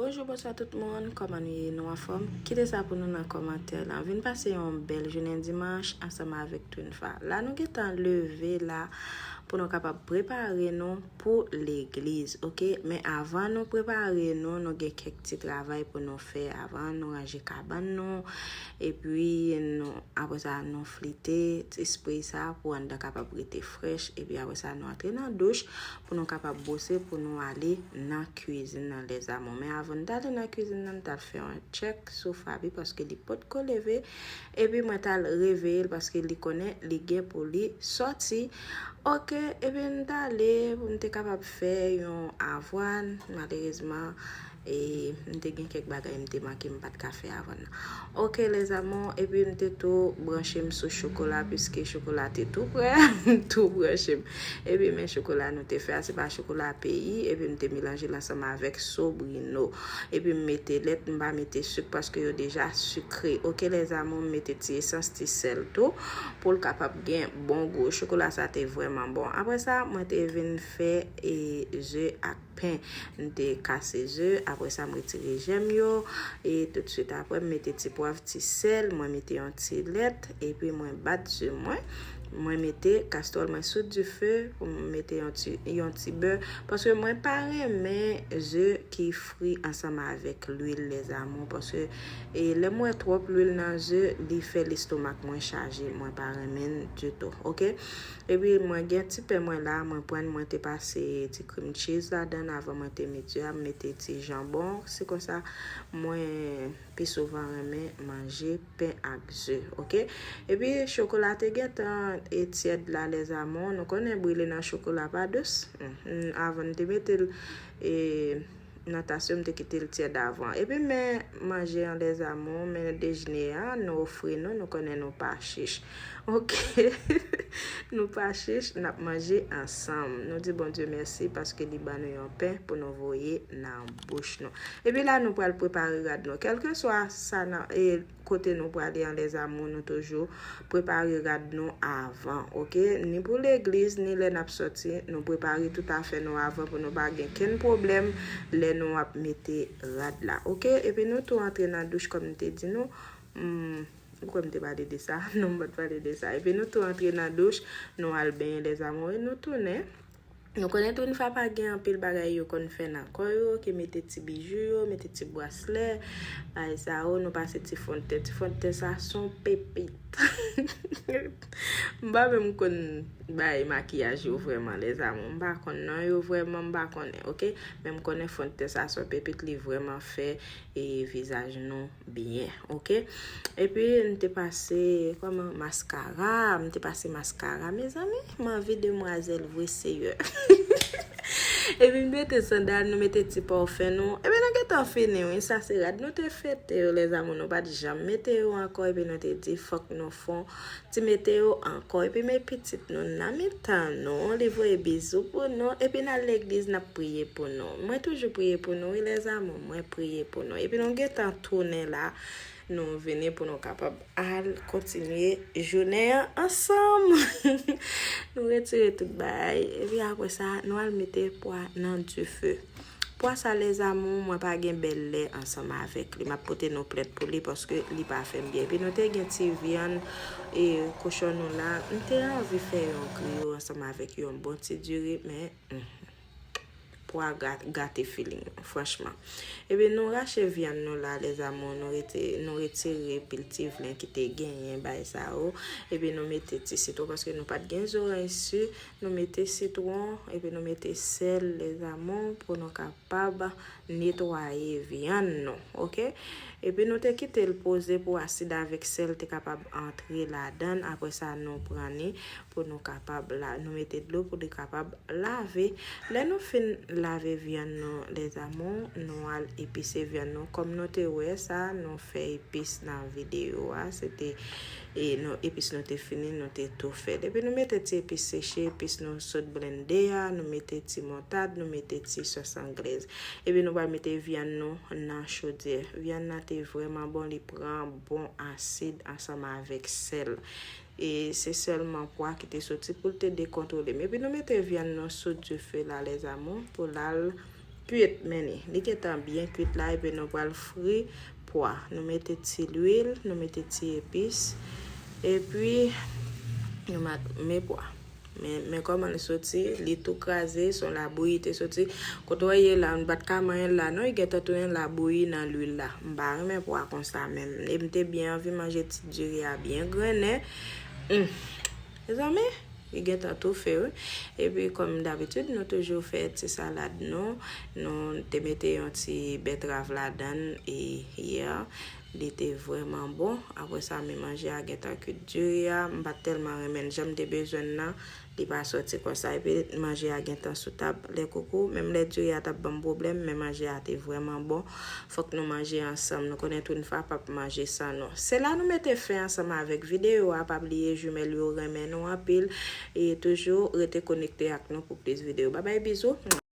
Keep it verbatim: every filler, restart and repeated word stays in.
Bonjou, bonswa tout moun, kòman nou ye? Nou anfòm? Kite sa pou nou nan kòmantè la. Vin pase yon bèl jounen dimanch ansanm avèk Twinfa. La nou gentan leve la pou nou kapab prepare nou pou legliz, oke? Men avan nou prepare nou, nou gen kèk ti travay pou nou fè avan. Nou ranje kabann nou, epi nou, apre sa, nou flite ti spray sa pou anndan kapab rete frèch, epi apre sa, nou antre nan douch pou nou kapab bwose pou nou ale nan kwizin nan, les amours. Men avan n t ale nan kwizin nan, m t al fè yon tchèk sou Faby paske li potko leve. Epi mwen t al reveye l paske li konnen li gen pou li sòti. Oke, epi m t ale pou m te kapab fè yon avwàn. Malerezman, e, m te gen kèk bagay m te manke, m pa t ka fè avwàn nan. Oke, les amours, epi m te tou branche m sou chokola, piske chokola te tou prè, tou branche m. Epi men chokola nou te fè a, se pa chokola peyi, epi m te melanje l ansanm avèk Sobrino. Epi m mete lèt, m pa mete sik paske yo deja sikre. Oke, les amours, m mete ti esans, ti sèl tou pou l kapab gen bon gou. Chokola sa te vrèman bon. Apre sa, mwen te vin fè, e, ze ak pen. M te kase ze, apre sa m retire jèm yo, e toutswit apre m mete ti pwav, ti sèl, mwen mete yon ti lèt, epi mwen bat ze mwen. Mwen mete kastwòl mwen sou dife pou m mete yon ti, yon ti bè, paske mwen pa renmen ze ki fri ansanm avèk lwil, les amours, paske, e, lè m wè twòp lwil nan ze, li fè lestomak mwen chaje, mwen pa renmen l ditou, oke? Epi mwen gen ti pen mwen la, mwen pran, mwen te pase ti cream cheese ladan l avan mwen te met ze a, m mete ti janbon. Se konsa mwen pi souvan renmen manje pen ak ze, oke? Epi chokola te gentan e tyèd la, les amours. Nou konnen brile nan chokola pa dous. Mhm. Avan n te mete l, e, nan tas yo, m te kite l tyèd avan. Epi men manje an, les amours, men dejene a, nou ofri nou, nou konnen nou pa chich. Oke? Nou pa chich, n ap manje ansanm. Nou di Bondye mèsi paske li ban nou yon pen pou nou voye nan bouch nou. Epi la, nou pral prepare rad nou. Kèlkeswa sa nan, e, kote nou prale an, les amours, nou toujou prepare rad nou avan, oke? Ni pou legliz, ni lè n ap sòti, nou prepare tout afè nou avan pou nou pa gen kenn pwoblèm lè nou ap mete rad la, oke? Epi nou tou antre nan douch, kòm m te di nou, hmm, ou kwè m te pale de sa? Non, m pa t pale de sa. Epi nou tou antre nan douch, nou al benyen, les amours, e nou tounen. Nou konnen Twinfa pa gen anpil bagay yo konn fè nan kò yo, ke mete ti bijou yo, mete ti braslè, bagay sa yo, nou pase ti fondten. Ti fondten sa se yon pepit. M pa menm konn bay makiyaj yo vrèman, les amours. M pa konn non yo vrèman, m pa konnen, oke? Men m konnen fondten sa se yon pepit, li vrèman fè, e, vizaj nou byen, oke? Epi, m te pase, kòman, maskara, m te pase maskara, mezanmi, m anvi demwazèl vre, seyè. Epi, m mete sandal, nou mete ti pòfen nou. Epi, nou gentan fini, wi, sa se rad nou te fete yo, les amours, nou pa t janm mete yo ankò, epi nou te di, fòk nou fè yon ti mete yo ankò. Epi men pitit nou nan mitan nou, li voye bizou pou nou, epi n al legliz, n ap priye pou nou. Mwen toujou priye pou nou, wi, les amours, mwen priye pou nou. Epi nou gentan tounen la, nou vini pou nou kapab al kontinye jounen an ansanm. Nou retire tout bagay, epi apre sa, nou al mete pwa nan dife. Pwa sa, les amours, mwen pa gen bèl lè ansanm avèk li. M ap pote nou plent pou li paske li pa fè m byen. Epi nou te gen ti vyann, e, kochon nou la. M te anvi fè yon griyo ansanm avèk yon bon ti diri, men, hmm, pwa ga-, gate feeling, franchman. Epi nou rache vyann nou la, les amours, nou rete, nou retire pil ti vyann ki te genyen, bay sa yo. Epi nou mete ti sitwon paske nou pa t gen zoranj si. Nou mete sitwon, epi nou mete sèl, les amours, pou nou kapab netwaye vyann nou, oke? Epi nou te kite l poze pou asid avèk sèl te kapab antre ladan l. Apre sa, nou pran li pou nou kapab la-, nou mete dlo pou li kapab lave. Lè nou fin lave vyann nou, les amours, nou al epise vyann nou. Kòm nou te wè sa, nou fè epis nan videyo a. Se te, e, nou, epis nou te fini, nou te tou fè. Epi nou mete ti epis seche, epis nou sot blende a, nou mete ti moutad, nou mete ti sòs anglèz. Epi nou pral mete vyann nou nan chodyè. Vyann nan te vrèman bon, li pran bon asid ansanm avèk sèl. E se sèlman pwa ki te soti pou l te dekontwole m. Epi nou mete vyann nou sou dife la, les amours, pou l al Kwit, men li, li gentan byen kwit la, epi nou pral fri pwa. Nou mete ti lwil, nou mete ti epis, epi nou met pwa. Men, men kòman li soti, li tou kraze, se yon labouyi te soti. Kote w ye la, m pa t ka manyen l la non, li gentan tounen labouyi nan lwil la. M pa renmen pwa konsa menm. E m te byen anvi manje ti diri a byen grennen. Hmm. Mezanmi, li gentan toufe, wi. Epi, kòm dabitid, nou toujou fè ti salad nou. Nou te mete yon ti bètrav ladan l, e, yè. Li te vrèman bon. Apre sa, men manje a gentan kwit. Diri a, m pa t tèlman renmen l jan m te bezwen l nan. Li pa soti konsa. Epi, manje a gentan sou tab. Lè koukou, menm lè diri a t ap ban m pwoblèm, men manje a te vrèman bon. Fòk nou manje ansanm. Nou konnen Twin Fa p ap manje san nou. Se la nou mete fen ansanm avèk videyo a. Pa bliye jimèl yo renmen nou anpil. E toujou rete konekte ak nou pou plis videyo. Babay, bizou.